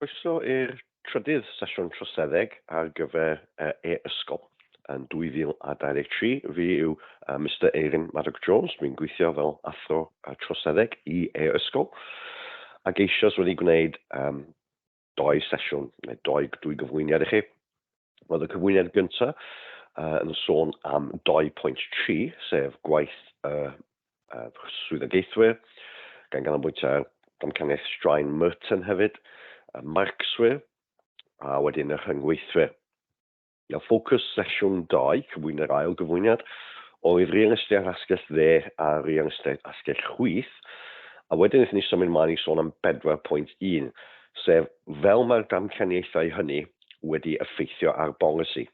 Croeso i'r trydydd sesiwn troseddeg ar gyfer e-ysgol yn 2023. Fi yw Mister Eirin Maddock Jones, dwi'n gweithio fel athro troseddeg i e-ysgol, ac eisoes wedi gwneud um, doi sesiwn, neu doi, dwy gyflwyniad i chi. Roedd y cyflwyniad gyntaf yn sôn am 2.3, sef gwaith swyddogaethwyr, gan ganolbwyntio ar damcaniaeth straen Merton hefyd, y Marcswyr, a wedyn y rhyngweithwyr. Nawr, ffocws sesiwn 2, cyflwyno'r ail gyflwyniad, oedd realistiaeth asgell dde a realistiaeth asgell chwith, a wedyn wnaethon ni symud mlaen i sôn am 4.1, sef fel mae'r damcaniaethau hynny wedi effeithio ar bolisi.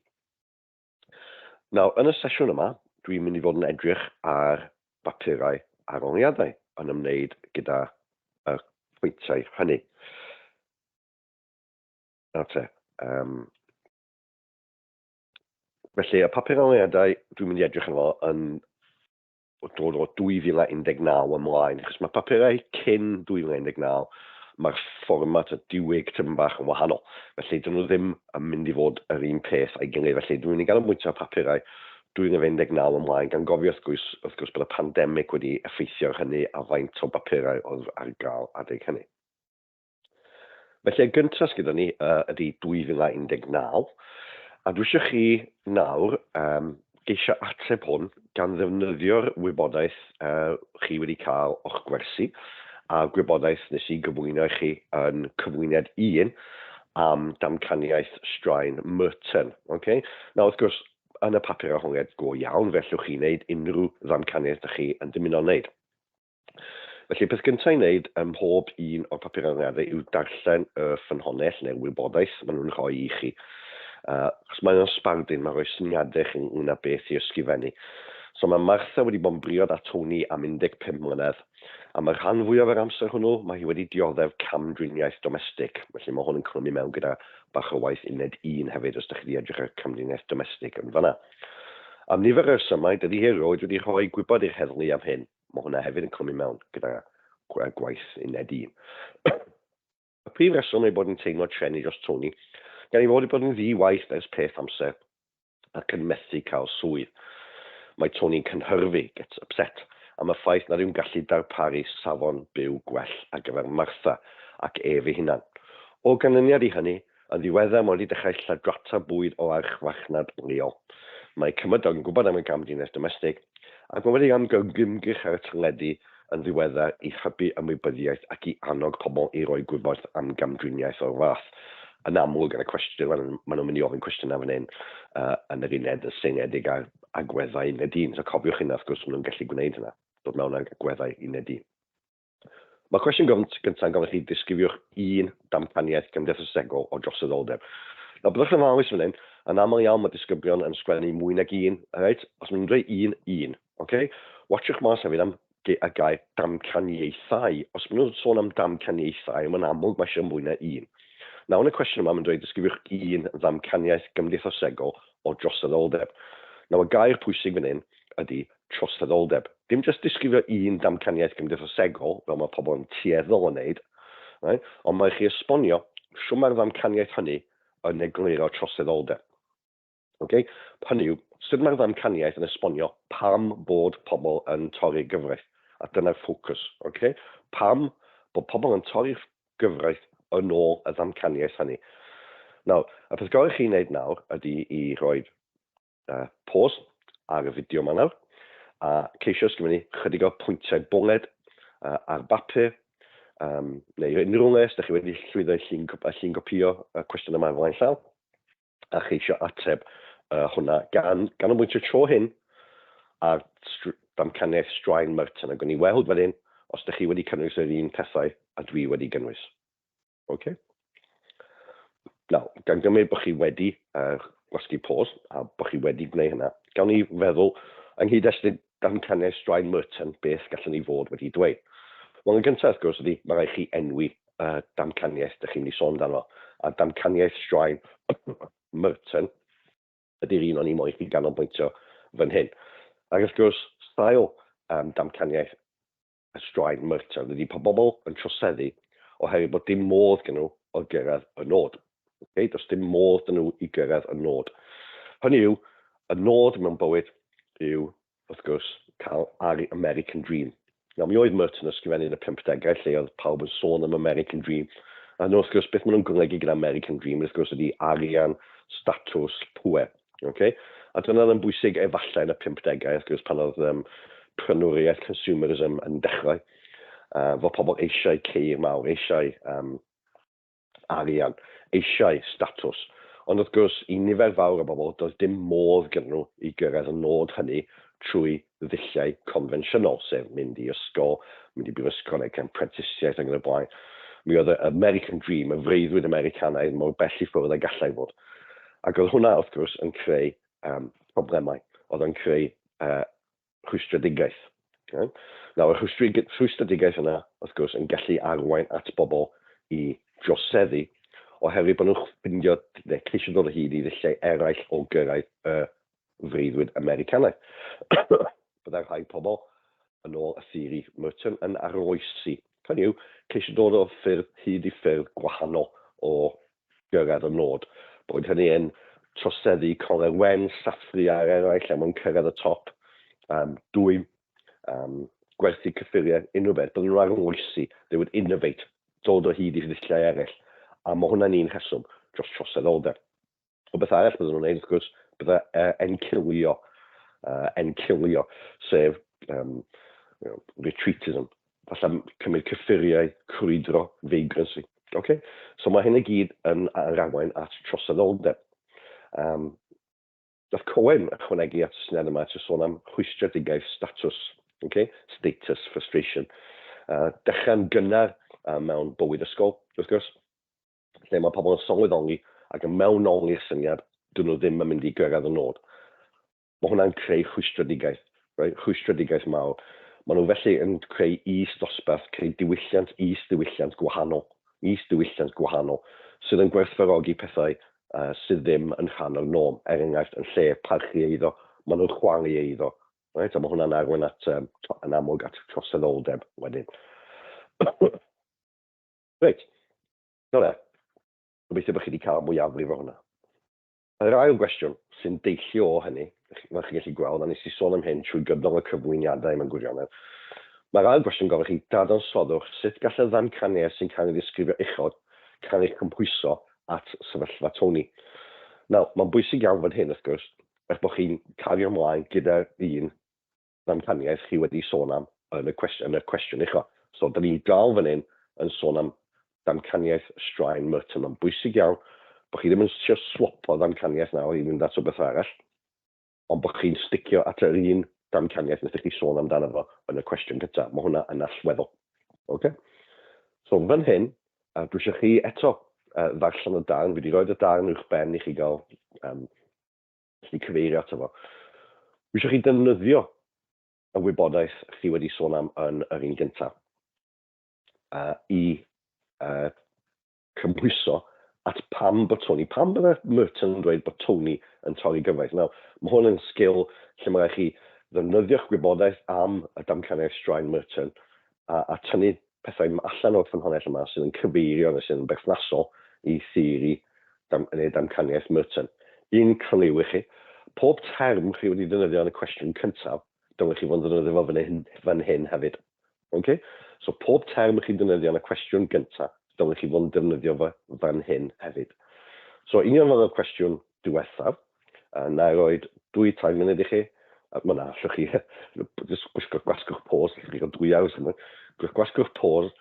Nawr, yn y sesiwn yma, dwi'n mynd i fod yn edrych ar bapurau arholiadau yn ymwneud gyda y pwyntiau hynny. Nawr te, um, felly y papur arholiadau dwi'n mynd i edrych arno yn dod o 2019 ymlaen, achos mae papurau cyn 2019, mae'r fformat y diwyg tipyn bach yn wahanol. Felly, dyn nhw ddim yn mynd i fod yr un peth a'i gilydd. Felly, dwi'n mynd i ganolbwyntio ar papurau 2019 ymlaen, gan gofio wrth gwrs, wrth gwrs bod y pandemig wedi effeithio ar hynny a faint o bapurau oedd ar gael adeg hynny. Felly, y gyntaf sydd gyda ni ydy 2019, a dwi eisiau chi nawr um, geisio ateb hwn gan ddefnyddio'r wybodaeth uh, chi wedi cael o'ch gwersi a gwybodaeth nes i gyflwyno i chi yn cyflwyniad 1 am damcaniaeth straen Merton. Okay? Nawr, wrth gwrs, yn y papur arholiad go iawn, fe allwch chi wneud unrhyw ddamcaniaeth ydych chi yn dymuno wneud. Felly, y peth gyntaf i wneud ym mhob un o'r papurau arholiadau yw darllen y ffynhonnell neu'r wybodaeth maen nhw'n rhoi i chi. Achos mae'n sbardun, mae'n rhoi syniadau chi ynglyn â beth i ysgrifennu. So mae Martha wedi bod yn briod â Tony am 15 mlynedd, a mae'r rhan fwyaf o'r amser hwnnw, mae hi wedi dioddef camdriniaeth domestig. Felly mae hwn yn clymu mewn gyda bach o waith uned un hefyd, os ydych chi wedi edrych ar camdriniaeth domestig yn fanna. Am nifer o resymau, dydy hi erioed wedi rhoi gwybod i'r heddlu am hyn. Mae hwnna hefyd yn clymu mewn gyda gwaith uned un. Y prif reswm ei bod yn teimlo treni dros Tony, gan ei fod wedi bod yn ddi-waith ers peth amser ac yn methu cael swydd. Mae Tony'n cynhyrfu, gets upset, am y ffaith nad yw'n gallu darparu safon byw gwell ar gyfer Martha ac ef ei hunan. O ganlyniad i hynny, Yn ddiweddar mae wedi dechrau lladrata bwyd o archfarchnad leol. Mae cymydog yn gwybod am y gamdriniaeth domestig, ac mae wedi ymgyrch ar y teledu yn ddiweddar i hybu ymwybyddiaeth ac i annog pobl i roi gwybod am gamdriniaeth o'r fath. Yn amlwg, yn y cwestiwn, maen nhw'n mynd i ofyn cwestiynau fan hyn yn yr uned yn seiliedig ar agweddau uned un. So cofiwch hynna, wrth gwrs, maen nhw'n gallu gwneud hynna, dod mewn ag agweddau uned un. Mae'r cwestiwn gyntaf yn gofyn i chi disgrifiwch un damcaniaeth gymdeithasegol o droseddoldeb. Nawr, byddwch yn ofalus fan hyn, yn aml iawn mae disgyblion yn sgwennu mwy nag un, reit? Os maen nhw'n dweud un, un, oce? Watchwch mas hefyd am y gair damcaniaethau. Os maen nhw'n sôn am damcaniaethau, mae'n amlwg mae eisiau mwy na un. Nawr, yn y cwestiwn yma, mae'n dweud disgrifiwch un ddamcaniaeth gymdeithasegol o droseddoldeb. Nawr, y gair pwysig fan hyn ydy troseddoldeb. Dim jyst disgrifio un damcaniaeth gymdeithasegol, fel mae pobl yn tueddol o wneud, right? Ond mae chi esbonio shwt mae'r ddamcaniaeth hynny yn egluro troseddoldeb. Okay? Hynny yw, sut mae'r ddamcaniaeth yn esbonio pam bod pobl yn torri'r gyfraith. A dyna'r ffocws. Okay? Pam bod pobl yn torri'r gyfraith yn ôl y ddamcaniaeth hynny. Nawr, y peth gorau chi'n wneud nawr ydy i rhoi pause ar y fideo yma nawr, a ceisio ysgrifennu chydig o pwyntiau bwled ar bapur, um, neu unrhyw le os ydych chi wedi llwyddo i llun, llun gopio y cwestiwn yma flaen llaw, a cheisio ateb hwnna gan ganolbwyntio tro hyn ar damcaniaeth straen Merton, a gwni ni weld wedyn os ydych chi wedi cynnwys yr un pethau a dwi wedi gynnwys. Ok. Nawr, gan gymryd bod chi wedi gwasgu pause a bod chi wedi gwneud hynna, gawn ni feddwl yng nghyd-destun damcaniaeth straen Merton beth gallwn ni fod wedi dweud. Wel, yn gyntaf, wrth gwrs, ydy mae rhaid chi enwi y damcaniaeth dych chi'n mynd i sôn amdano fo. A damcaniaeth straen Merton ydy'r un o'n i moyn chi ganolbwyntio fan hyn. Ac wrth gwrs, sail um, damcaniaeth y straen Merton ydy pa bobl yn troseddu oherwydd bod dim modd gen nhw o gyrraedd y nod. Okay? Does dim modd dyn nhw i gyrraedd y nod. Hynny yw, y nod mewn bywyd yw, wrth gwrs, cael ar American Dream. Nawr, mi oedd Merton yn ysgrifennu yn y 50au, lle oedd pawb yn sôn am American Dream. A wrth gwrs, beth maen nhw'n golygu gyda American Dream, wrth gwrs, ydy arian, statws, pŵer. Okay? A dyna oedd yn bwysig efallai yn y 50au, wrth gwrs, pan oedd prynwriaeth, consumerism yn dechrau. Fod pobl eisiau ceir mawr, eisiau arian, eisiau statws. Ond wrth gwrs, i nifer fawr o bobl, doedd dim modd gyda nhw i gyrraedd y nod hynny trwy ddulliau confensiynol, sef mynd i ysgol, mynd i brifysgol neu cael prentisiaeth ac yn y blaen. Mi oedd y American Dream, y freuddwyd Americanaidd, mor bell i ffwrdd ag gallai fod. Ac oedd hwnna, wrth gwrs, yn creu problemau. Oedd o'n creu rhwystredigaeth. Okay? Nawr, y rhwystredigaeth yna, wrth gwrs, yn gallu arwain at bobl i droseddu oherwydd bod nhw'n ffindio neu ceisio dod o hyd i ddulliau eraill o gyrraedd y freuddwyd Americanaidd. Byddai rhai pobl, yn ôl y theori Merton, yn arloesi. Hynny yw, ceisio dod o ffyrdd hyd i ffyrdd gwahanol o gyrraedd y nod. Boed hynny yn troseddu coler wen, sathru ar eraill er mwyn cyrraedd y top, dwyn, gwerthu cyffuriau, unrhyw beth. Bydden nhw'n arloesi, they would innovate, dod o hyd i ddulliau eraill. A mae hwnna'n un rheswm dros troseddoldeb. O beth arall bydden nhw'n neud, wrth gwrs, bydde encilio, encilio, sef retreatism, falle cymryd cyffuriau, crwydro, vagrancy. Okay? So mae hyn i gyd yn arwain at troseddoldeb. Nath Cohen ychwanegu at y syniad yma trwy sôn am rhwystredigaeth statws, okay? Status frustration. Dechrau'n gynnar mewn bywyd ysgol, wrth gwrs, lle mae pobl yn sylweddoli ac yn mewnoli'r syniad dyn nhw ddim yn mynd i gyrraedd y nod. Mae hwnna'n creu rhwystredigaeth, right? Rhwystredigaeth mawr. Maen nhw felly yn creu is-ddosbarth, creu diwylliant, is-ddiwylliant gwahanol, is-ddiwylliant gwahanol, sydd yn gwerthfawrogi pethau sydd ddim yn rhan o'r norm. Er enghraifft, yn lle parchu eiddo, maen nhw'n chwalu eiddo. Right? A mae hwnna'n arwain at, yn amlwg, at troseddoldeb wedyn. Reit, nawr e, gobeithio bod chi wedi cael mwyafrif o hwnna. Yr ail gwestiwn sy'n deillio o hynny, fel chi'n gallu gweld, a nes i sôn am hyn trwy gydol y cyflwyniadau mewn gwirionedd, mae'r ail gwestiwn gofyn chi, dadansoddwch sut gall y ddamcaniaeth sy'n cael ei ddisgrifio uchod cael ei chymhwyso at sefyllfa Tony. Nawr, mae'n bwysig iawn fan hyn, wrth gwrs, eich bod chi'n cario ymlaen gyda'r un ddamcaniaeth chi wedi sôn am yn y cwestiwn, yn y cwestiwn uchod. So, da ni'n dal fan hyn yn sôn am damcaniaeth straen Merton. Mae'n bwysig iawn bod chi ddim yn trio swapo ddamcaniaeth nawr i fynd at rhywbeth arall, ond bod chi'n sticio at yr un damcaniaeth wnaethoch chi sôn amdano fo yn y cwestiwn cyntaf. Mae hwnna yn allweddol. Okay? So, fan hyn, dwi eisiau chi eto ddarllen y darn. Fi wedi rhoi y darn uwch ben i chi gael gallu cyfeirio ato fo. Dwi eisiau chi defnyddio y wybodaeth chi wedi sôn am yn yr un gyntaf i cymhwyso at pam bod Tony, pam bydde Merton yn dweud bod Tony yn torri gyfraith. Nawr, mae hwn yn sgil lle mae rhaid chi ddefnyddio'ch gwybodaeth am y damcaniaeth straen Merton a tynnu pethau allan o'r ffynhonnell yma sydd yn cyfeirio neu sydd yn berthnasol i theori dam, neu damcaniaeth Merton. Un cliw i chi, pob term chi wedi defnyddio yn y cwestiwn cyntaf, dylech chi fod yn defnyddio fo fan hyn, fan hyn hefyd. Okay? So pob term chi'n defnyddio yn y cwestiwn gyntaf, dylech chi fod yn defnyddio fo fan hyn hefyd. So union fel y cwestiwn diwethaf, na i roed 2-3 munud i chi. Mae na, allwch chi, jyst gwisgo, gwasgwch pause, allwch chi gael 2 awr, gwasgwch pause,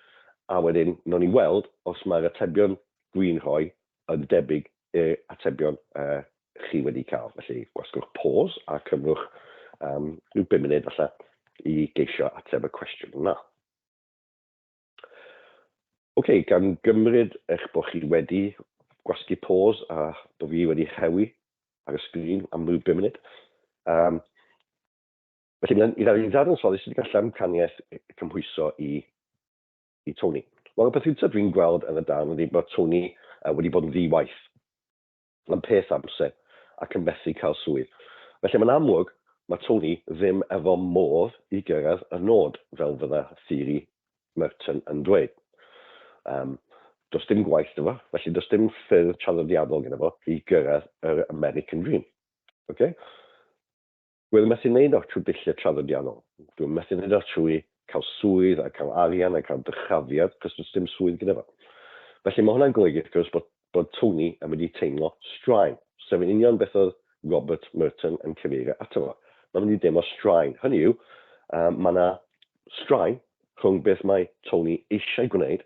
a wedyn, nawn ni weld os mae'r atebion dwi'n rhoi yn debyg i'r atebion chi wedi cael. Felly, gwasgwch pause a cymrwch rhyw 5 munud falle i geisio ateb y cwestiwn yna. Ok, gan gymryd eich bod chi wedi gwasgu pause a bod fi wedi rhewi ar y sgrin am ryw 5 munud. Felly, i ddadansoddi sut y gall amcaniaeth cymhwyso i Tony. Wel, y peth cyntaf dwi'n gweld yn y darn ydy bod Tony wedi bod yn ddi-waith am peth amser ac yn methu cael swydd. Felly mae'n amlwg mae Tony ddim efo modd i gyrraedd y nod, fel fydda theori Merton yn dweud. Um, Does dim gwaith 'da fo, felly does dim ffyrdd traddodiadol gyda fo i gyrraedd yr American Dream. Okay? Dwi ddim methu wneud o trwy dulliau traddodiadol. Dwi'n methu wneud o trwy cael swydd a cael arian a cael dyrchafiad, cos does dim swydd gyda fo. Felly mae hwnna'n golygu, wrth gwrs, bod Tony yn mynd i teimlo straen, sef yn union beth oedd Robert Merton yn cyfeirio ato fo. Mae'n mynd i deimlo straen. Hynny yw, mae yna straen rhwng beth mae Tony eisiau gwneud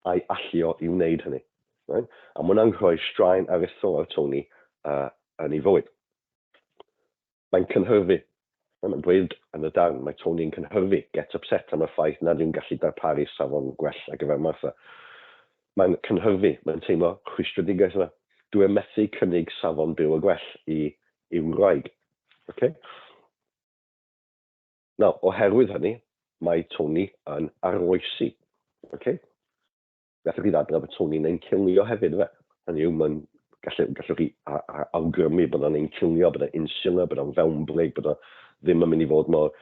a'i allu o i wneud hynny. Right? A mae hwnna'n rhoi straen aruthrol ar Tony yn ei fywyd. Mae'n cynhyrfu. Mae'n dweud yn y darn, mae Tony'n cynhyrfu, get upset am y ffaith nad yw'n gallu darparu safon gwell ar gyfer Martha. Mae'n cynhyrfu, mae'n teimlo rhwystredigaeth yna. Dwi yn methu cynnig safon byw y gwell i i'w wraig. Okay? Nawr, oherwydd hynny, mae Tony yn arloesi. Okay? Gallwch chi ddadlau bod Tony'n encilio hefyd, fe. Hynny yw, mae'n gallu, gallwch chi awgrymu bod o'n encilio, bod o'n insular, bod o'n fewnblyg, bod o ddim yn mynd i fod mor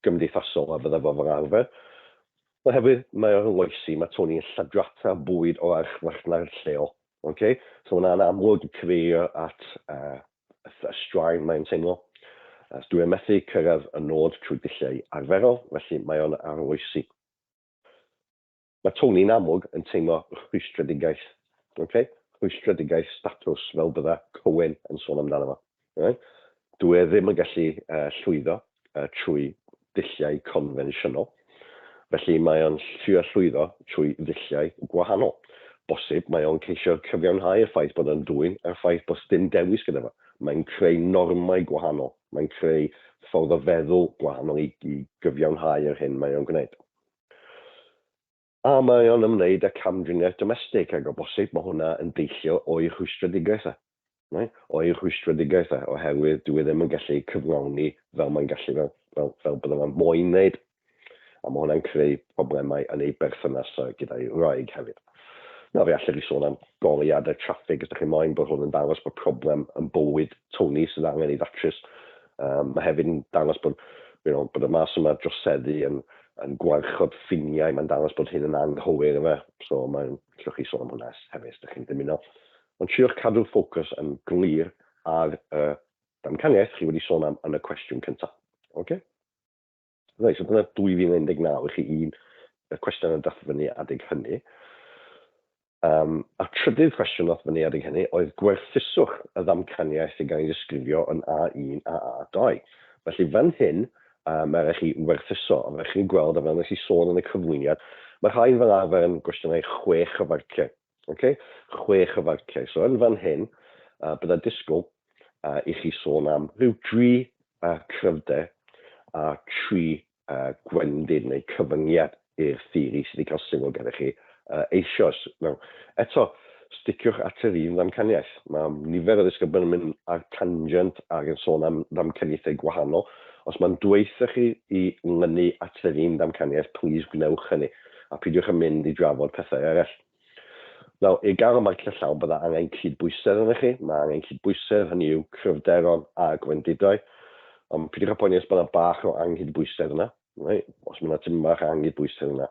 gymdeithasol a fydda fo fel arfer. Oherwydd mae o'n arloesi, mae Tony'n lladrata bwyd o archfarchnad lleol. Okay? So hwnna'n amlwg yn cyfeirio at y straen mae'n teimlo. As dwi yn methu cyrraedd y nod trwy dulliau arferol, felly mae o'n arloesi. Mae Tony'n amlwg yn teimlo rhwystredigaeth. Okay? Rhwystredigaeth statws, fel bydda Cohen yn sôn amdano fo. Right? Dwi e ddim yn gallu llwyddo trwy dulliau confensiynol, felly mae o'n trio llwyddo trwy ddulliau gwahanol. Bosib mae o'n ceisio cyfiawnhau y ffaith bod o'n dwyn a'r ffaith bod dim dewis gyda fo. Mae'n creu normau gwahanol, mae'n creu ffordd o feddwl gwahanol i gyfiawnhau yr hyn mae o'n gwneud. A mae o'n ymwneud â camdriniaeth domestig, ac o bosib mae hwnna yn deillio o'i rhwystredigaeth e. Right? O'i rhwystredigaeth e, oherwydd dyw e ddim yn gallu cyflawni fel mae'n gallu, fel bydde fo'n moyn wneud. A mae hwnna'n creu problemau yn ei berthynas gyda'i wraig hefyd. Nawr, fe allech chi sôn am goleuadau traffig os ydych chi'n moyn, bod hwn yn dangos bod problem yn bywyd Tony sydd angen ei ddatrys. Mae hefyd yn dangos bod y mas yma droseddu yn gwarchod ffiniau, mae'n dangos bod hyn yn anghywir yma, so mae'n, allwch chi sôn am hwnna hefyd os ydych chi'n dymuno. Ond triwch cadw'r ffocws yn glir ar y damcaniaeth chi wedi sôn am yn y cwestiwn cyntaf. Okay? Reit, so dyna 2019 i chi un y cwestiwn yn dath fyny adeg hynny. A'r trydydd cwestiwn ddath fyny adeg hynny oedd gwerthuswch y ddamcaniaeth sy'n cael ei ddisgrifio yn A1 a A2. Felly fan hyn, mae rhaid chi werthuso, a mae rhaid chi'n gweld, a fel nes i sôn yn y cyflwyniad, mae rhain fel arfer yn gwestiynau 6 o farciau. Okay? 6 o farciau. So yn fan hyn, bydda disgwyl i chi sôn am rhyw dri cryfder a tri gwendid neu cyfyngiad i'r theori sydd wedi cael sylw gennych chi eisoes. Nawr, eto, sticiwch at yr un ddamcaniaeth. Mae nifer o ddisgyblion yn mynd ar tangent ac yn sôn am ddamcaniaethau gwahanol. Os mae'n dweutha chi i lynu at yr un ddamcaniaeth, plîs gwnewch hynny, a peidiwch â mynd i drafod pethau eraill. Nawr, i gael y marciau llawn, bydda angen cydbwysedd arnoch chi. Mae angen cydbwysedd, hynny yw cryfderon a gwendidau. Ond peidiwch â poeni os bod yna bach o anghydbwysedd yna. Right? Os mae yna tipyn bach o anghydbwysedd yna.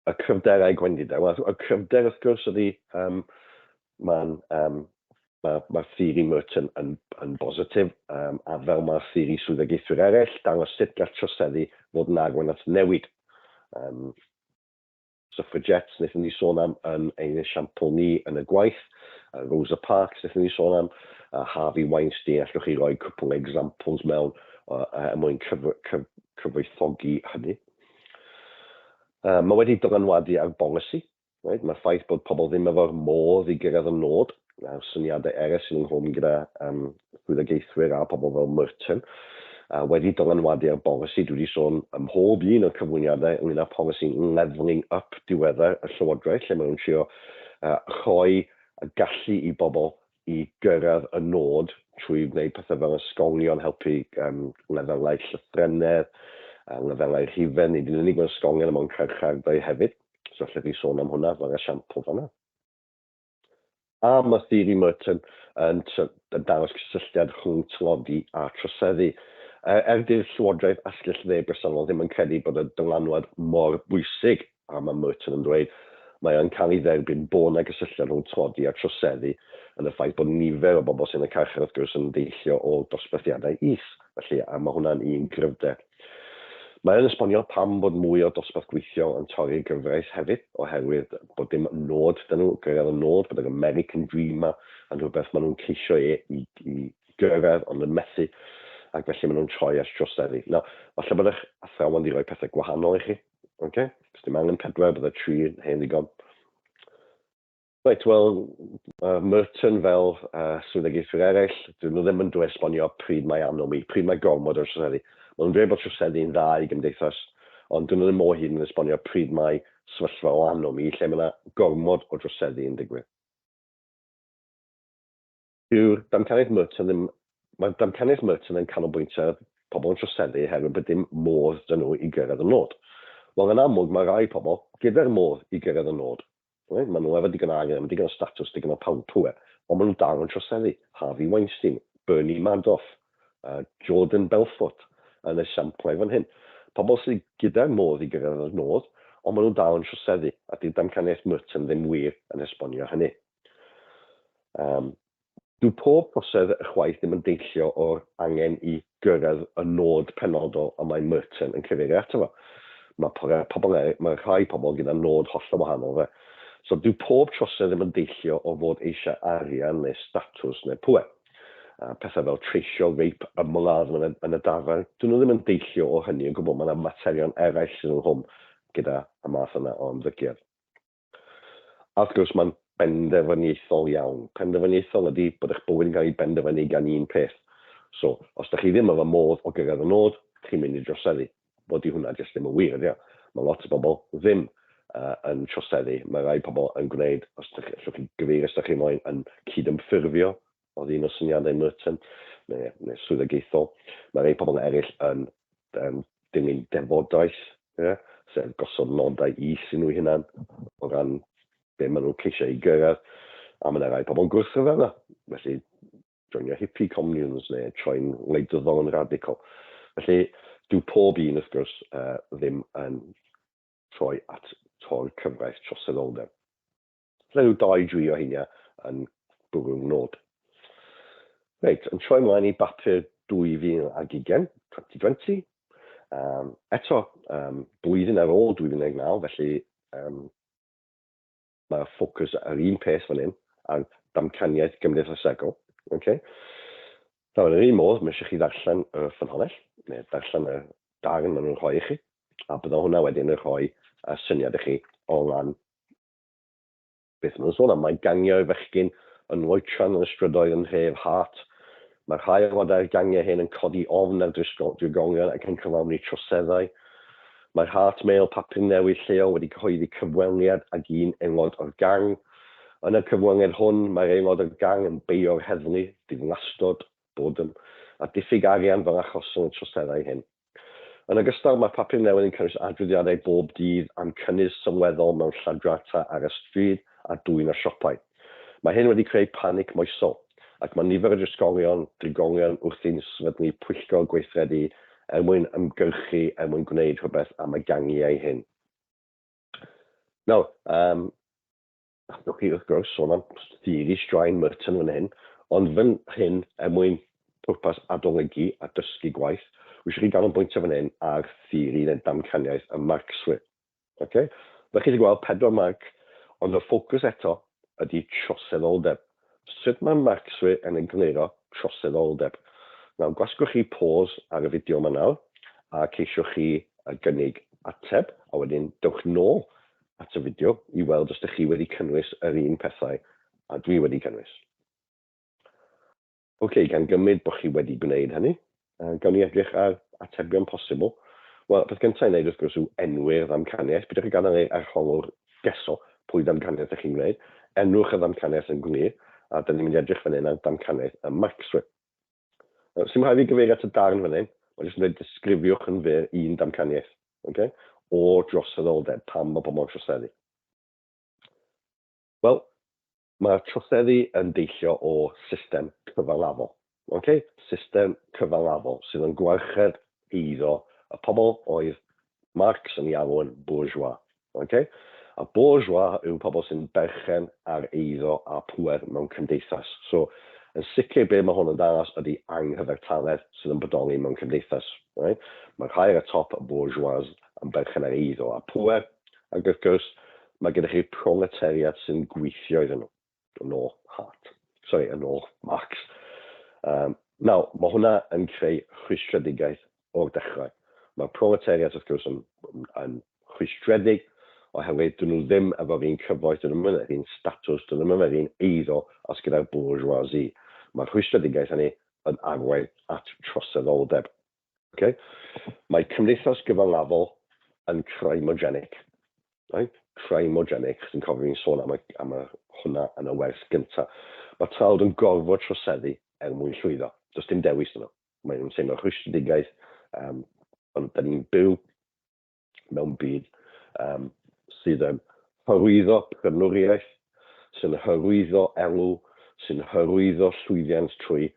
Y cryfderau gwendidau. Wel, y cryfder, wrth gwrs, ydy mae'n mae theori Merton yn bositif, a fel mae theori swyddogaethwyr eraill, dangos sut gall troseddu fod yn arwain at newid. Suffragettes, wnaethon ni sôn am yn ein esiampl ni yn y gwaith, Rosa Parks, wnaethon ni sôn am, Harvey Weinstein, allwch chi roi cwpl o examples mewn er mwyn cyfoethogi hynny. Mae wedi dylanwadu ar bolisi. Right? Mae'r ffaith bod pobl ddim efo'r modd i gyrraedd y nod, a'r syniadau eraill sydd ynghlwm gyda swyddogaethwyr a pobl fel Merton, wedi dylanwadu ar bolisi. Dwi wedi sôn ym mhob un o'r cyflwyniadau ynglyn â polisi levelling up diweddar y Llywodraeth, lle maen nhw'n trio rhoi y gallu i bobl i gyrraedd y nod trwy wneud pethau fel ysgolion, helpu lefelau llythrennedd, lefelau rhifedd, nid yn unig mewn ysgolion, ond mewn carchardai hefyd. So allech chi sôn am hwnna fel esiampl fan'na. A mae theori Merton yn dangos cysylltiad rhwng tlodi a troseddu. Er dy'r llywodraeth asgell dde bresennol ddim yn credu bod y dylanwad mor bwysig. A mae Merton yn dweud, mae o'n cael ei dderbyn bod 'na gysylltiad rhwng tlodi a troseddu yn y ffaith bod nifer o bobl sy'n y carchar wrth gwrs yn deillio o dosbarthiadau is, felly a mae hwnna'n un gryfder. Mae yn esbonio pam bod mwy o dosbarth gweithiol yn torri'r gyfraith hefyd, oherwydd bod dim nod 'da nhw, gyrraedd y nod, bod yr American Dream 'ma yn rhywbeth maen nhw'n ceisio e i, i gyrraedd ond yn methu, ac felly maen nhw'n troi at droseddu. Nawr, falle bod eich athrawon 'di rhoi pethau gwahanol i chi, oce? Os dim angen pedwar, bydde tri yn hen ddigon. Reit, wel, uh, Merton fel uh, swyddogaethwyr eraill, dyn nhw ddim yn dweud esbonio pryd mae anomi, pryd mae gormod o troseddu. Maen nhw'n dweud bod troseddu yn dda i gymdeithas, ond dyn nhw ddim o hyd yn esbonio pryd mae sefyllfa o anomi lle mae yna gormod o droseddu yn digwydd. Dyw'r damcaniaeth Merton ddim... Mae'r damcaniaeth Merton yn canolbwyntio ar pobl yn troseddu oherwydd bod dim modd 'da nhw i gyrraedd y nod. Wel, yn amlwg, mae rhai pobl gyda'r modd i gyrraedd y nod. Reit? Maen nhw efo digon o arian, digon o statws, digon o pŵer, ond maen nhw'n dal yn troseddu. Harvey Weinstein, Bernie Madoff, Jordan Belfort yn esiamplau fan hyn. Pobl sydd gyda'r modd i gyrraedd y nod, ond maen nhw'n dal yn troseddu, a dyw damcaniaeth Merton ddim wir yn esbonio hynny. Um, dyw pob trosedd chwaith ddim yn deillio o'r angen i gyrraedd y nod penodol y mae Merton yn cyfeirio ato fo. Mae pobl eraill, mae rhai pobl gyda nod hollol wahanol fe. So dyw pob trosedd ddim yn deillio o fod eisiau arian neu statws neu pŵer. Pethau fel treisio, rape, ymladd yn y, yn y dafarn, dyn nhw ddim yn deillio o hynny o gwbl. Mae yna materion eraill sydd ynghlwm gyda y math yna o ymddygiad. A wrth gwrs, mae'n benderfyniaethol iawn. Penderfyniaethol ydy bod eich bywyd yn cael ei benderfynu gan un peth. So, os da chi ddim efo modd o gyrraedd y nod, chi'n mynd i droseddu. Wel, di hwnna jyst ddim yn wir, ydy o? Mae lot o bobl ddim yn troseddu. Mae rai pobl yn gwneud, os da chi, allwch chi gyfeirio os da chi moyn, yn cydymffurfio, oedd un o syniadau Merton, neu, neu swyddogaethol. Mae rhai pobl eraill yn, yn dilyn defodaeth, yeah? sef gosod nodau is i nhw hunan o ran be maen nhw'n ceisio ei gyrraedd. A mae yna rai pobl yn gwrthryfela, felly joinio hippie communes neu troi'n wleidyddol yn radical. Felly, dyw pob un, wrth gwrs, ddim yn troi at tor cyfraith troseddoldeb. Lle rhyw dau dri o heinia yn bwrw'r nod. Reit, yn troi ymlaen i bapur 2020, 2020. Um, eto, um, blwyddyn ar ôl 2019, felly um, mae'r ffocws ar un peth fan hyn, ar damcaniaeth gymdeithasegol. Okay? Nawr, yn yr un modd, mae eisiau chi ddarllen y ffynhonnell, neu darllen y darn maen nhw'n rhoi i chi, a bydda hwnna wedyn yn rhoi syniad i chi o ran beth maen nhw'n sôn am. Mae gangiau fechgyn yn loetran yn y strydoedd yn nhref Hart. Mae rhai aelodau'r gangiau hyn yn codi ofn ar drigolion ac yn cyflawni troseddau. Mae'r Hart Mail, papur newydd lleol, wedi cyhoeddi cyfweliad ag un aelod o'r gang. Yn y cyfweliad hwn, mae'r aelod o'r gang yn beio'r heddlu, diflastod, boredom, a diffyg arian fel achosion y troseddau hyn. Yn ogystal, mae'r papur newydd yn cynnwys adroddiadau bob dydd am cynnydd sylweddol mewn lladrata ar y stryd a dwyn o siopau. Mae hyn wedi creu panig moesol, ac mae nifer o drigolion drigolion wrthi'n sefydlu pwyllgor gweithredu er mwyn ymgyrchu er mwyn gwneud rhywbeth am y gangiau hyn. Nawr, um, Allwch chi, wrth gwrs, sôn am theori straen Merton fan hyn, ond fan hyn, er mwyn pwrpas adolygu a dysgu gwaith, wi eisiau chi ganolbwyntio fan hyn ar theori neu damcaniaeth y Marcswyr. Okay? Fel chi wedi gweld, pedwar marc, ond y ffocws eto ydy troseddoldeb. Sut mae Marcswyr yn egluro troseddoldeb? Nawr, gwasgwch chi pause ar y fideo yma nawr, a ceisiwch chi gynnig ateb, a wedyn dewch nôl at y fideo i weld os ydych chi wedi cynnwys yr un pethau a dwi wedi cynnwys. Ok, gan gymryd bod chi wedi gwneud hynny, gawn ni edrych ar atebion posibl. Wel, peth gyntaf i wneud wrth gwrs yw enwi'r ddamcaniaeth. Peidiwch â gadael i'r arholwr geso pwy ddamcaniaeth ydych chi'n gwneud. Enwch y ddamcaniaeth yn glir, a dyn ni'n mynd i edrych fan hyn ar damcaniaeth y Marcswyr. Sy'n rhaid fi gyfeirio at y darn fan hyn, mae'n jyst yn dweud disgrifiwch yn fyr un damcaniaeth, okay? O droseddoldeb, pam mae pobl yn troseddu. Wel, mae troseddu yn deillio o system cyfalafol. Okay? System cyfalafol sydd yn gwarchod eiddo y pobl oedd Marx yn ei alw yn bourgeois. Okay? A bourgeois yw pobl sy'n berchen ar eiddo a pŵer mewn cymdeithas. So, yn sicr be mae hwn yn dangos ydy anghyfartaledd sydd yn bodoli mewn cymdeithas. Right? Mae rhai ar y top, y bourgeois, yn berchen ar eiddo a pŵer, ac wrth gwrs, mae gyda chi proletariat sy'n gweithio iddyn nhw, yn ôl Hart. Sorry, yn ôl Marx. Nawr, mae hwnna yn creu rhwystredigaeth o'r dechrau. Mae'r proletariat, wrth gwrs, yn, yn rhwystredig oherwydd dyn nhw ddim efo'r un cyfoeth, dyn nhw ddim efo'r un statws, dyn nhw ddim efo'r un eiddo os gyda'r bourgeoisie. Mae'r rhwystredigaeth hynny yn arwain at troseddoldeb. Okay? Mae cymdeithas gyfalafol yn crimogenic. Right? Crimogenic, chos dwi'n cofio fi'n sôn am, y, am y, hwnna yn y wers gyntaf. Mae tlawd yn gorfod troseddu er mwyn llwyddo. Does dim dewis nhw. Mae nhw'n teimlo rhwystredigaeth, ond da ni'n byw mewn byd sydd yn hyrwyddo prynwriaeth, sy'n hyrwyddo elw, sy'n hyrwyddo llwyddiant trwy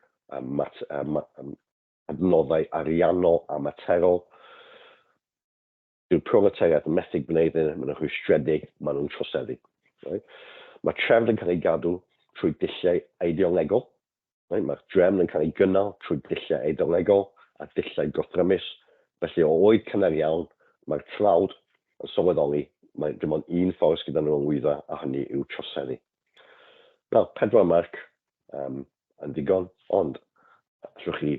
mat, adnoddau ariannol a materol. Dyw'r proletariat yn methu gwneud hyn, maen nhw'n rhwystredig, maen nhw'n troseddu. Right? Mae trefn yn cael ei gadw trwy dulliau ideolegol. Right? Mae'r drefn yn cael ei gynnal trwy dulliau ideolegol a dulliau gorthrymus. Felly o oed cynnar iawn, mae'r tlawd yn sylweddoli mae dim ond un ffordd sydd gyda nhw o lwyddo a hynny yw troseddu. Nawr, 4 marc yn ddigon, ond allwch chi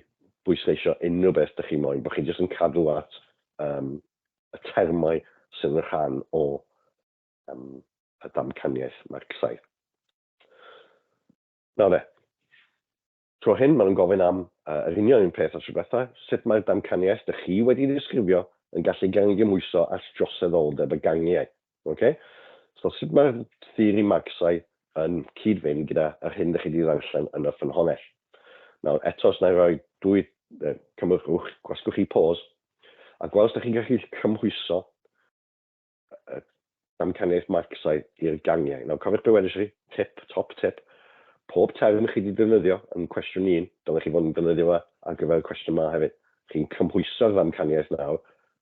bwysleisio unrhyw beth dych chi moyn, bod chi jyst yn cadw at y termau sydd yn rhan o y damcaniaeth Marcsaidd. Nawr de, tro hyn maen nhw'n gofyn am yr union un peth â tro diwetha, sut mae'r damcaniaeth dych chi wedi ddisgrifio yn gallu gael ei gymhwyso at droseddoldeb y gangiau. Okay? So sut mae'r theori Marcsaidd yn cyd-fynd gyda yr hyn dych chi wedi ddarllen yn y ffynhonnell. Nawr, eto, os na i roi dwy, cymrwch, gwasgwch chi pause, a gweld os ydych chi'n gallu cymhwyso damcaniaeth Marcsaidd i'r gangiau. Nawr, cofiwch be wedes i chi, tip, top tip, pob term chi wedi defnyddio yn cwestiwn 1, dylech chi fod yn defnyddio fe ar gyfer y cwestiwn yma hefyd. Chi'n cymhwyso'r ddamcaniaeth nawr.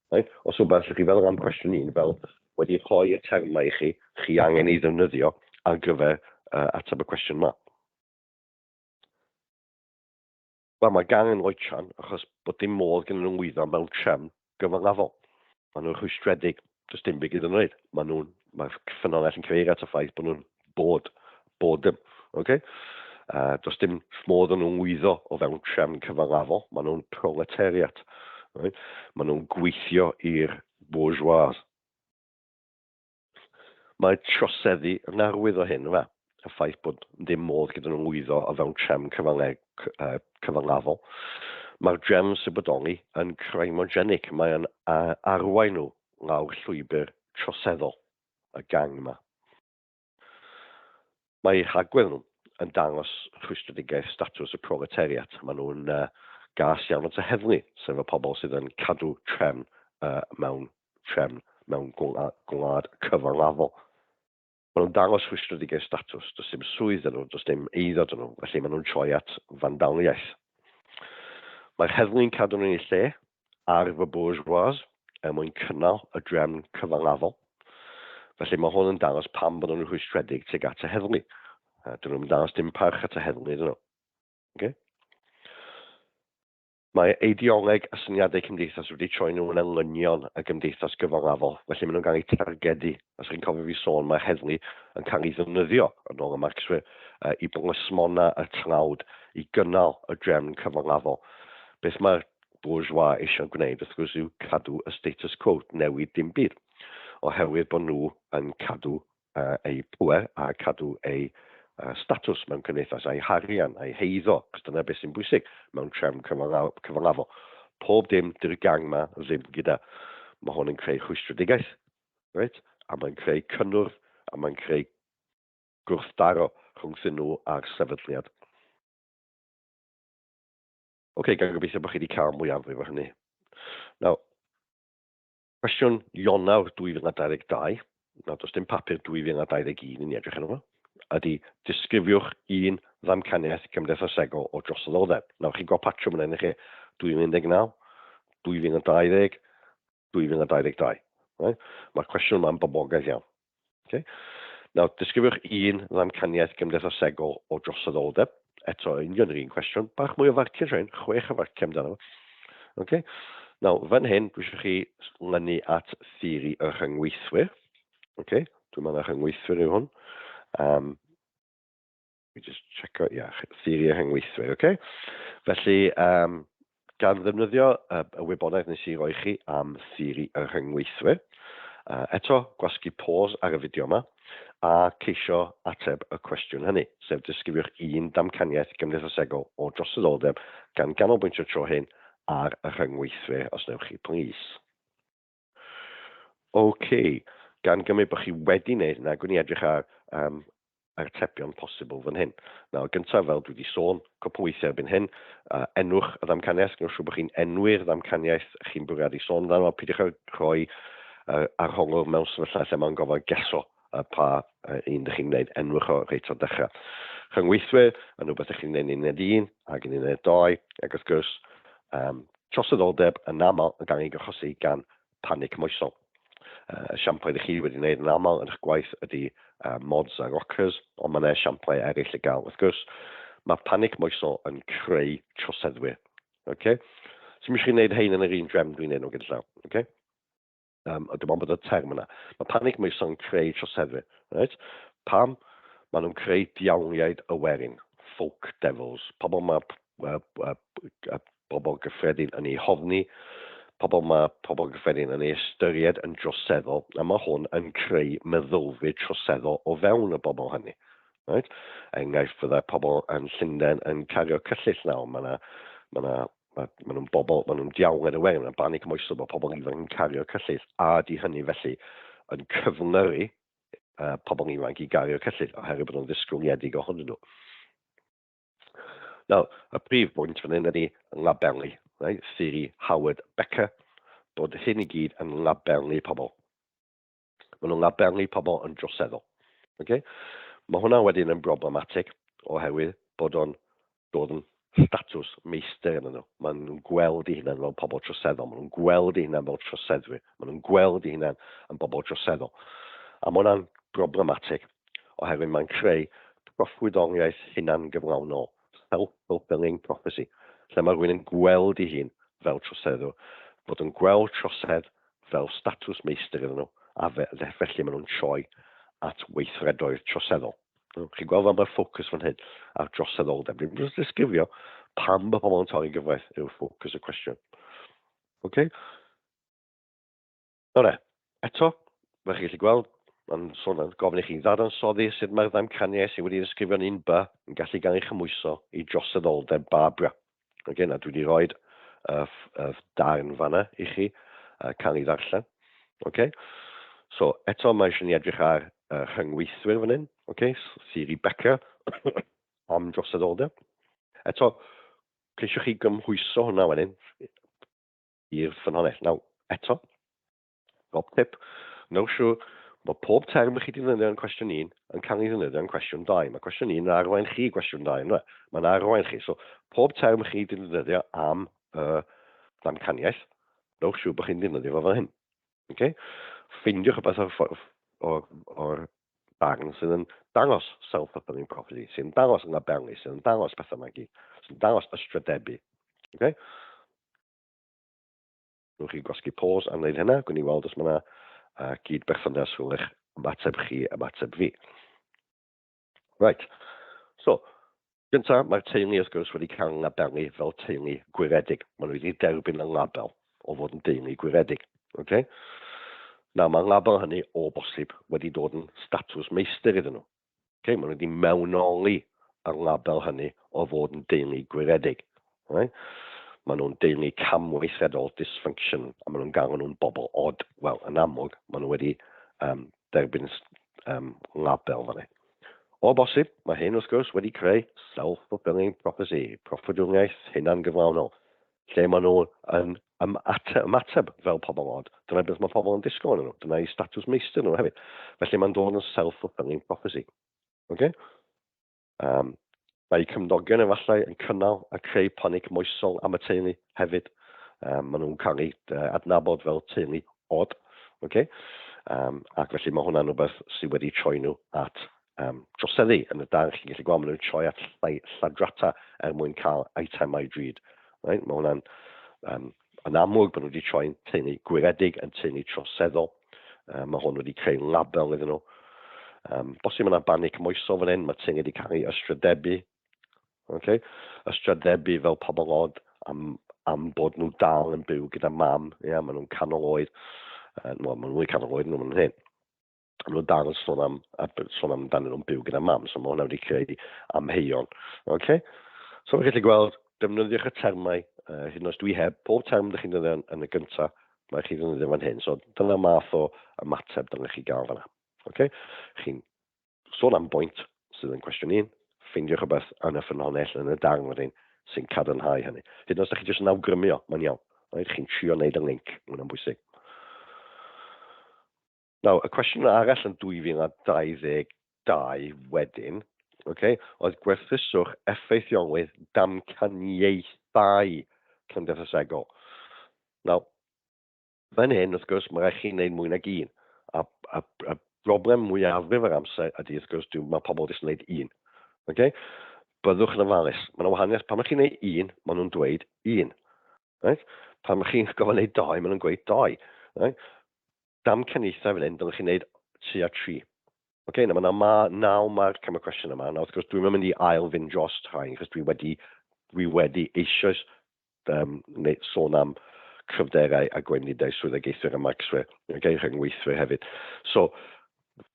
Right? Os rhywbeth allwch chi feddwl am cwestiwn 1 fel wedi rhoi y termau i chi, chi angen ei ddefnyddio ar gyfer ateb y cwestiwn yma. Wel, mae gang yn loetran achos bod dim modd gen nhw lwyddo mewn trefn gyfalafol. Maen nhw'n rhwystredig, does dim byd iddyn nhw wneud. Maen nhw'n, mae'r ffynhonnell yn cyfeirio at y ffaith bod nhw'n bod, boredom, okay? Does dim modd yn nhw'n lwyddo o fewn trefn cyfalafol, maen nhw'n proletariat. Right? Maen nhw'n gweithio i'r bourgeois. Mae troseddu yn arwydd o hyn, yma. Y ffaith bod ddim modd gyda nhw lwyddo o fewn trefn cyfalafol. Mae'r drefn sy'n bodoli yn crimogenic, mae'n arwain nhw lawr llwybr troseddol, y gang yma. Mae eu hagwedd nhw yn dangos rhwystredigaeth statws y proletariat. Maen nhw'n gas iawn at y heddlu, sef y pobl sydd yn cadw trefn mewn trefn mewn gwlad cyfalafol. Maen nhw'n dangos rhwystredigaeth statws, does dim swydd 'da nhw, does dim eiddo 'da nhw, felly maen nhw'n troi at fandaliaeth. Mae'r heddlu'n cadw nhw'n eu lle ar fy bourgeois er mwyn cynnal y drefn cyfalafol. Felly mae hwn yn dangos pam bod nhw'n rhwystredig tuag at y heddlu. Dyn nhw'n dangos dim parch at y heddlu, dyn nhw. Okay? Mae eideoleg a syniadau cymdeithas wedi troi nhw yn englynion y gymdeithas gyfalafol, felly maen nhw'n cael eu targedu. Os chi'n cofio fi sôn, mae'r heddlu yn cael ei ddefnyddio, yn ôl y Marcswyr, i blismona y tlawd, i gynnal y drefn cyfalafol. Beth mae'r bourgeois eisiau gwneud, wrth gwrs, yw cadw y status quo, newid dim byd, oherwydd bod nhw yn cadw eu pŵer a cadw eu statws mewn cymdeithas, a'u harian, a'u heiddo, achos dyna beth sy'n bwysig mewn trefn cyfalafol. Pob dim dy'r gang ma ddim gyda. Mae hwn yn creu rhwystredigaeth, reit? A mae'n creu cynnwrf, a mae'n creu gwrthdaro rhwngthyn nhw a'r sefydliad. Oce, okay, gan gobeithio bod chi wedi cael mwyafrif o hynny. Nawr, Cwestiwn Ionawr 2022, nawr does dim papur 2021 i ni edrych arno fo, ydy disgrifiwch un ddamcaniaeth cymdeithasegol o droseddoldeb. Nawr chi'n gweld patrwm yna, chi? 2019, 2020, 2022. Right? Mae'r cwestiwn yma'n boblogaidd iawn. Okay? Nawr, disgrifiwch un ddamcaniaeth gymdeithasegol o droseddoldeb. Eto, union yr un cwestiwn. Bach mwy o farciau rhain, 6 o farciau amdano fo. Okay? Nawr, fan hyn, dwi eisiau chi lynu at theori y rhyngweithwyr. Okay? Dwi'n meddwl rhyngweithwyr yw hwn. We just check out, yeah, theori y rhyngweithwyr, okay? Felly, gan ddefnyddio y wybodaeth nes i roi chi am theori y rhyngweithwyr, eto, gwasgu pause ar y fideo yma, a ceisio ateb y cwestiwn hynny, sef disgrifiwch un damcaniaeth gymdeithasegol o droseddoldeb gan ganolbwyntio tro hyn ar y rhyngweithwyr, os newch chi, plîs. OK, gan gymryd bod chi wedi wneud hynna, gwni edrych ar atebion posibl fan hyn. Nawr, gyntaf, fel dwi wedi sôn cwpl weithiau erbyn hyn, enwch y ddamcaniaeth, gwnewch siŵr bod chi'n enwi'r ddamcaniaeth chi'n bwriadu sôn amdano, peidiwch â rhoi arholwr mewn sefyllfa lle mae'n gofod geso pa un ydych chi'n gwneud, enwch o reit o'r dechrau. Rhyngweithwyr, yn rhywbeth ydych chi'n gwneud yn uned 1 ac yn uned 2, ac wrth gwrs, troseddoldeb yn aml yn gael ei achosi gan panig moesol. Esiamplau ydych chi wedi gwneud yn aml yn eich gwaith ydy mods a rockers, ond mae yna esiamplau eraill i gael. Wrth gwrs, mae panig moesol yn creu troseddwyr. Okay? So, mi eisiau chi wneud hein yn yr un drefn dwi'n gwneud nhw gyda llaw. Okay? A dim ond bod y term yna. Mae panig moesol yn creu troseddwyr. Right? Pam? Maen nhw'n creu diawliaid y werin, folk devils, pobl mae bobl gyffredin yn ei hofni, pobl mae pobl gyffredin yn ei ystyried yn droseddol, a mae hwn yn creu meddylfryd troseddol o fewn y bobl hynny. Right? Enghraifft, fyddai pobl yn Llundain yn cario cyllyll nawr. Mae yna ma na, ma, ma nhw'n bobl, ma nhw'n diawled y werin, mae'n banig moesol bod pobl ifanc yn cario cyllyll, a di hynny felly yn cyflyru pobl ifanc i gario cyllyll oherwydd bod nhw'n ddisgwyliedig ohonyn nhw. Nawr, y prif bwynt fan hyn ydy labelu, right? Theori Howard Becker, bod hyn i gyd yn labelu pobl. Maen nhw'n labelu pobl yn droseddol. Okay? Mae hwnna wedyn yn broblematig oherwydd bod o'n dod yn statws meistr yn nhw. Maen nhw'n gweld eu hunain fel pobl troseddol, maen nhw'n gweld eu hunain fel troseddwyr, maen nhw'n gweld eu hunain yn bobl troseddol. A mae hwnna'n broblematig oherwydd mae'n creu proffwydoliaeth hunangyflawnol, self-fulfilling prophecy, lle mae rhywun yn gweld ei hun fel troseddwr, bod yn gweld trosedd fel statws meistr iddyn nhw, a fe, felly maen nhw'n troi at weithredoedd troseddol. Chi'n gweld fel mae'r ffocws fan hyn ar droseddoldeb. Dwi'n jyst disgrifio pam bod pobl yn torri gyfraith yw'r ffocws y cwestiwn. Okay? Nawr e, eto, fel chi'n gallu gweld, mae'n sôn am gofyn i chi ddadansoddi sut mae'r ddamcaniaeth sydd wedi ddisgrifio'n 1B yn gallu gael ei chymhwyso i droseddoldeb Barbara. Okay, na dwi wedi rhoi y darn fanna i chi cael ei ddarllen. Okay? So, eto mae eisiau ni edrych ar y rhyngweithwyr fan hyn. Okay? Theori Becker am droseddoldeb. Eto, ceisiwch chi gymhwyso hwnna wedyn i'r ffynhonnell. Nawr, eto, top tip, newch siŵr bod pob term chi wedi ddefnyddio yn cwestiwn 1 yn cael ei ddefnyddio yn cwestiwn 2. Mae cwestiwn 1 yn arwain chi i gwestiwn 2, ynddo? Mae'n arwain chi. So, pob term chi wedi ddefnyddio am y ddamcaniaeth, newch siŵr bod chi'n ddefnyddio fo fel hyn. Okay? Ffeindiwch rhywbeth o'r, or, or darn sydd yn dangos self-fulfilling prophecy, sydd yn dangos yn labelu, sydd yn dangos pethau yma gyd, sydd yn dangos ystradebu. Okay? Newch chi gwasgu pause am wneud hynna, gwni weld os mae yna gyd-berthynas rhwng eich ymateb chi ymateb fi. Right, so, gyntaf, mae'r teulu wrth gwrs wedi cael ei labelu fel teulu gwiredig. Maen nhw wedi derbyn y label o fod yn deulu gwiredig. Okay? Nawr, mae'r label hynny o bosib wedi dod yn statws meistr iddyn nhw. Okay? Maen nhw wedi mewnoli y label hynny o fod yn deulu gwiredig. Right? Maen nhw'n deulu camweithredol, dysfunction, a maen nhw'n galw nhw'n bobl od. Wel, yn amlwg, maen nhw wedi derbyn label fan hyn. O bosib, mae hyn wrth gwrs wedi creu self-fulfilling prophecy, proffwydoliaeth hunangyflawnol, lle maen nhw yn ymateb fel pobl od. Dyna beth mae pobl yn disgwyl yn nhw. Dyna eu statws meistr nhw hefyd. Felly mae'n dod yn self-fulfilling prophecy. Okay? Mae eu cymdogion efallai yn cynnal a creu panig moesol am y teulu hefyd. Maen nhw'n cael eu adnabod fel teulu od. Okay? Ac felly mae hwnna'n rhywbeth sydd wedi troi nhw at droseddu. Yn y darn chi'n gallu gweld maen nhw'n troi at lladrata er mwyn cael eitemau drud. Right? Mae hwnna'n yn amlwg bod nhw wedi troi'n teulu gwiredig, yn teulu troseddol. Mae hwn wedi creu label iddyn nhw. Bosib mae yna banig moesol fan hyn, mae teulu wedi cael ei ystradebu. Okay? Ystradebu fel pobl od am, am bod nhw dal yn byw gyda mam. Yeah, maen nhw'n canol oed. Well, maen nhw'n mwy canol oed, nhw'n hyn. Maen nhw'n dal yn sôn am, sôn amdanyn nhw'n byw gyda mam, so mae hwnna wedi creu amheuon. Okay? So mae'n gallu gweld, defnyddiwch y termau, hyd yn oes dwi heb, pob term ydych chi'n defnyddio yn, yn y gyntaf, mae chi ddefnyddio fan hyn. So dyna math o ymateb dylech chi gael fanna. Okay? Chi'n sôn am bwynt sydd yn cwestiwn un, ffeindiwch rhywbeth yn y ffynhonnell yn y darn wedyn sy'n cadarnhau hynny. Hyd yn oed os ydych chi jyst yn awgrymu o, mae'n iawn. Right? Chi'n trio wneud y link, mae hwnna'n bwysig. Nawr, y cwestiwn arall yn 2022 wedyn, okay, oedd gwerthuswch effeithiolrwydd damcaniaethau cymdeithasegol. Nawr, fan hyn, wrth gwrs, mae rhaid chi wneud mwy nag un. A, a, a broblem mwyafrif yr amser ydy, wrth gwrs, dwi, mae pobl jyst yn gwneud un. Okay? Byddwch yn ofalus. Mae yna wahaniaeth. Pan ydych chi'n gwneud un, maen nhw'n dweud un. Right? Pan ydych chi'n gofyn gwneud doi, maen nhw'n gweud doi. Right? Damcaniaethau fan hyn, dylech chi wneud tua tri. Oce, okay, na mae yna ma, naw marc am y cwestiwn yma. Nawr, wrth gwrs, dwi'n mynd i ail fynd dros rhain, achos dwi wedi, dwi wedi eisoes neu sôn am cryfderau a gwendidau swyddogaethwyr a marcswyr, okay, rhyngweithwyr hefyd. So,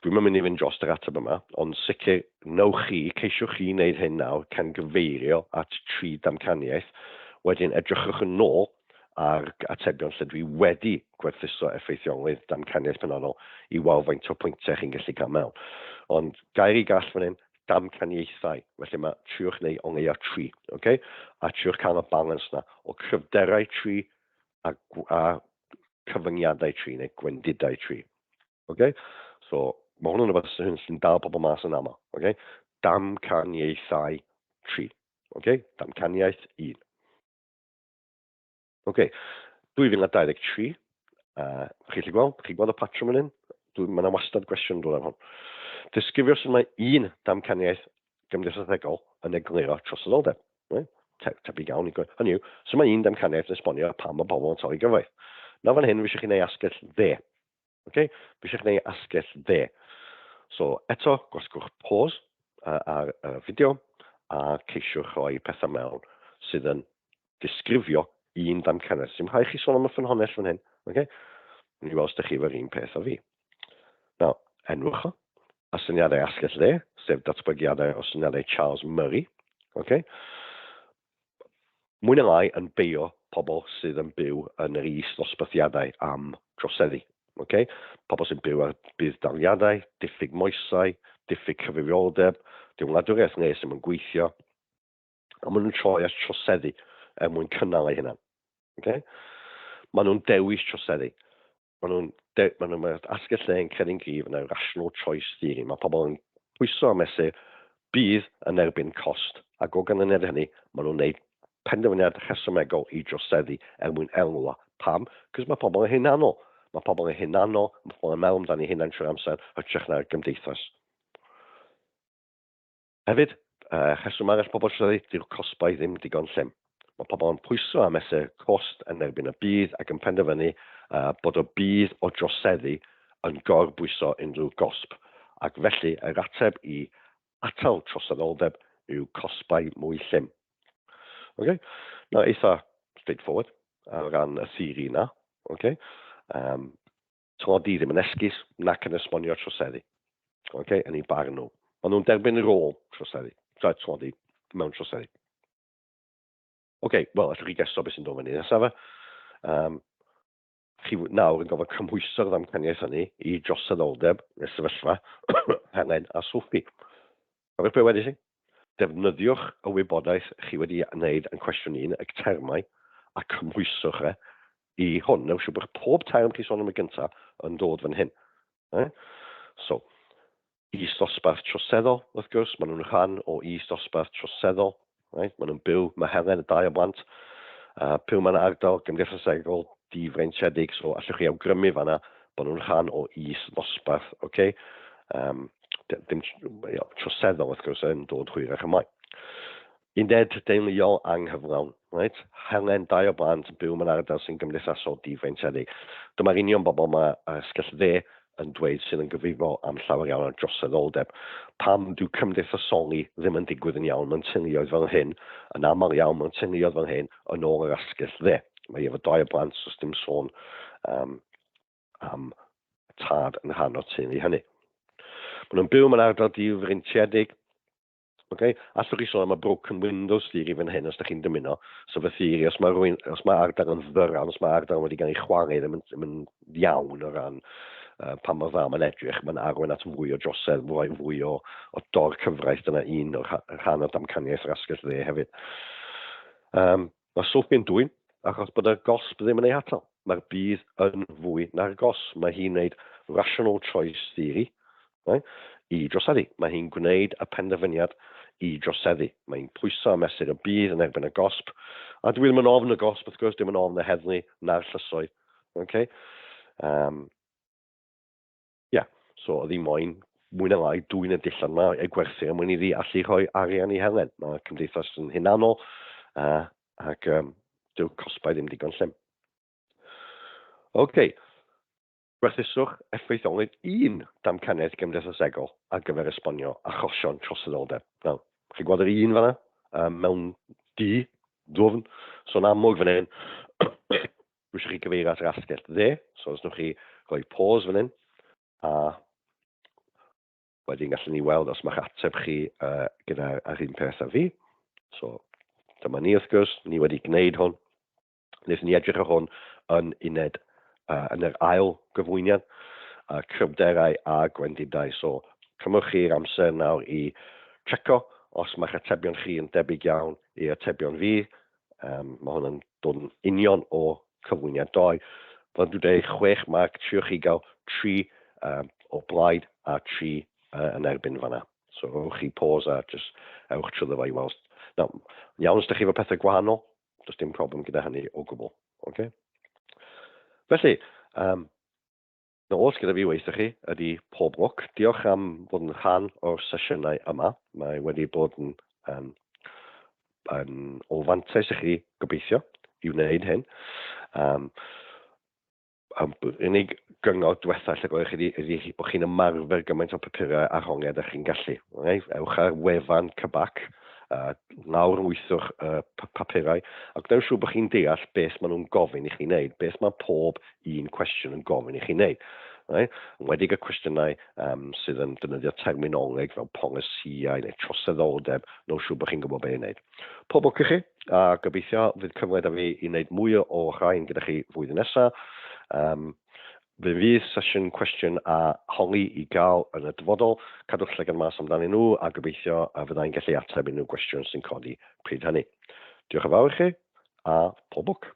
dwi'n mynd i fynd dros yr ateb yma, ond sicr, newch chi, ceisiwch chi wneud hyn nawr, can gyfeirio at tri damcaniaeth, wedyn edrychwch yn ôl ar atebion lle dwi wedi gwerthuso effeithiolrwydd damcaniaeth penodol i weld faint o pwyntiau chi'n gallu cael mewn. Ond gair i gall fan hyn, damcaniaethau. Felly mae triwch neu o leia tri, okay? A triwch cael y balans na o cryfderau tri a, a cyfyngiadau tri neu gwendidau tri. Okay? So, mae hwn yn rhywbeth sy'n sy'n dal pobl mas yn aml. Okay? Damcaniaethau tri. Okay? Damcaniaeth un. Oce, 2023, chi'n gallu gweld, chi'n gweld y patrwm yn hyn? Mae yna wastad gwestiwn yn dod ar hwn. Disgrifio sut mae un damcaniaeth gymdeithasegol yn egluro troseddoldeb. Right? Tebyg iawn i gwe... Hynny yw, sut mae un damcaniaeth yn esbonio pam mae pobl yn torri gyfraith. Nawr fan hyn, fi eisiau chi wneud asgell dde. Okay? Fi eisiau chi wneud asgell dde. So, eto, gwasgwch pause ar y fideo a ceisiwch rhoi pethau mewn sydd yn disgrifio un damcaniaeth. Sim rhaid chi sôn am y ffynhonnell fan hyn. Okay? Ni weld os ydych chi efo'r un peth â fi. Nawr, enwch o, a syniadau asgell dde, sef datblygiadau o syniadau Charles Murray. Okay? Mwy na lai yn beio pobl sydd yn byw yn yr is-ddosbarthiadau am droseddu. Okay? Pobl sy'n byw ar budd-daliadau, diffyg moesau, diffyg cyfrifoldeb, dim wladwriaeth neu sy'n gweithio, a maen nhw'n troi at troseddu er mwyn cynnal eu hunan. Okay? Maen nhw'n dewis troseddu. Maen nhw'n de, maen nhw'n mae'r asgell dde yn credu'n gryf yn y rational choice theory. Mae pobl yn pwyso a mesur budd yn erbyn cost, ac o ganlyniad i hynny, maen nhw'n gwneud penderfyniad rhesymegol i droseddu er mwyn elwa. Pam? Cos mae pobl yn hunanol. Mae pobl yn hunanol, mae pobl yn meddwl amdani hunain trwy'r amser, hytrach na'r gymdeithas. Hefyd, rheswm arall pobl troseddu, dyw'r cosbau ddim digon llym. Mae pobl yn pwyso a mesur cost yn erbyn y budd ac yn penderfynu bod y budd o droseddu yn gorbwyso unrhyw gosb, ac felly yr ateb i atal troseddoldeb yw cosbau mwy llym. Okay? Nawr, eitha straightforward o ran y theori yna. Okay? Tlodi ddim yn esgus nac yn esbonio troseddu. Okay, yn eu barn nhw. Maen nhw'n derbyn rôl troseddu, sorry, tlodi mewn troseddu. Oce, okay, wel, allwch chi geso beth sy'n dod fyny nesaf. Chi nawr yn gofod cymhwyso'r ddamcaniaeth hynny i droseddoldeb neu sefyllfa Helen a Sophie. Cofiwch be wedys i? Defnyddiwch y wybodaeth chi wedi wneud yn cwestiwn un, y termau, a cymhwyswch e i hwn. Newch siŵr bod pob term chi sôn am y gyntaf yn dod fan hyn. Eh? So, is-ddosbarth troseddol, wrth gwrs, maen nhw'n rhan o is-ddosbarth troseddol. Right? Maen nhw'n byw, mae Helen y dau o blant, byw mewn ardal gymdeithasegol difreintiedig, so allwch chi awgrymu fanna. Bod nhw'n rhan o is-ddosbarth, oce? Um, dim troseddol, wrth gwrs, yn dod hwyrach ymlaen. Uned deuluol anghyflawn, reit? Helen, dau o blant, yn byw mewn ardal sy'n gymdeithasol difreintiedig. Dyma'r union bobl mae ar asgell dde yn dweud sydd yn gyfrifol am llawer iawn o droseddoldeb. Pam dyw cymdeithasoli ddim yn digwydd yn iawn mewn teuluoedd fel hyn, yn aml iawn mewn teuluoedd fel hyn, yn ôl yr asgell dde. Mae hi efo dau o blant, does dim sôn um, am tad yn rhan o'r teulu hynny. Maen nhw'n byw mewn ardal difreintiedig. Okay? Allwch chi sôn am y broken windows theory fan hyn os ydych chi'n dymuno. So fy theory, os mae, rwy'n, os mae ardal yn ddyran, os mae ardal wedi cael ei chwalu ddim yn, ddim yn iawn o ran pa mor dda mae'n edrych, mae'n arwain at fwy o drosedd, fwy, fwy o, o dor cyfraith. Dyna un o'r rhan o damcaniaeth yr asgell dde hefyd. Um, Mae Sophie'n dwyn achos bod y gosb ddim yn ei hatal. Mae'r budd yn fwy na'r gosb. Mae hi'n wneud rational choice theory, right, i droseddu. Mae hi'n gwneud y penderfyniad i droseddu. Mae hi'n pwyso a mesur y budd yn erbyn y gosb. A dwi ddim yn ofn y gosb, wrth gwrs, dim yn ofn y heddlu na'r llysoedd. Okay? Um, Ia, so oedd hi moyn mwy na lai dwyn y dillad 'ma eu gwerthu er mwyn iddi allu rhoi arian i Helen. Mae cymdeithas yn hunanol uh, ac um, dyw'r cosbau ddim digon llym. OK, gwerthuswch effeithiolrwydd un damcaniaeth gymdeithasegol ar gyfer esbonio achosion troseddoldeb. Nawr, chi'n gweld yr un fanna um, mewn du, dwfn, so'n amlwg fan hyn, Dwi eisiau chi gyfeirio at yr asgell dde, so os newch chi roi pause fan hyn, a wedyn gallwn ni weld os mae'ch ateb chi uh, gyda'r ar un peth â fi. So, dyma ni wrth gwrs, ni wedi gwneud hwn. Wnaethon ni edrych ar hwn yn uned, uh, yn yr ail gyflwyniad, uh, cryfderau a gwendidau. So, cymrwch chi'r amser nawr i checo os mae'ch atebion chi yn debyg iawn i atebion fi. Um, mae hwn yn dod yn union o cyflwyniad doi. Fel dwi'n dweud, chwech marc, triwch chi gael tri um, o blaid a tri yn erbyn fanna. So rhowch chi pause a just ewch trwy fo i weld. Now, iawn os ydych chi efo pethau gwahanol, does dim problem gyda hynny o gwbl. Okay? Felly, um, Na oll gyda fi weithio chi ydy pob lwc. Diolch am fod yn rhan o'r sesiynau yma. Mae wedi bod yn, um, yn o fantais i chi, gobeithio, i wneud hyn. Um, am unig gyngor diwetha lle gwelwch chi ydy chi bod chi'n ymarfer gymaint o papurau a rhongiad â chi'n gallu. Okay? Ewch ar wefan CBAC, lawr lwythwch y papurau, a gwnewch siŵr bod chi'n deall beth maen nhw'n gofyn i chi wneud, beth mae pob un cwestiwn yn gofyn i chi wneud. Right? Enwedig y cwestiynau um, sydd yn defnyddio terminoleg fel polisïau neu troseddoldeb, newch siŵr bod chi'n gwybod beth i wneud. Pob lwc i chi, a gobeithio fydd cyfle da fi i wneud mwy o rhain gyda chi flwyddyn nesaf. Um, Fe fydd sesiwn cwestiwn a holi i gael yn y dyfodol. Cadwch llygad mas amdanyn nhw a gobeithio a fyddai'n gallu ateb unrhyw gwestiwn sy'n codi pryd hynny. Diolch yn fawr i chi a pob lwc!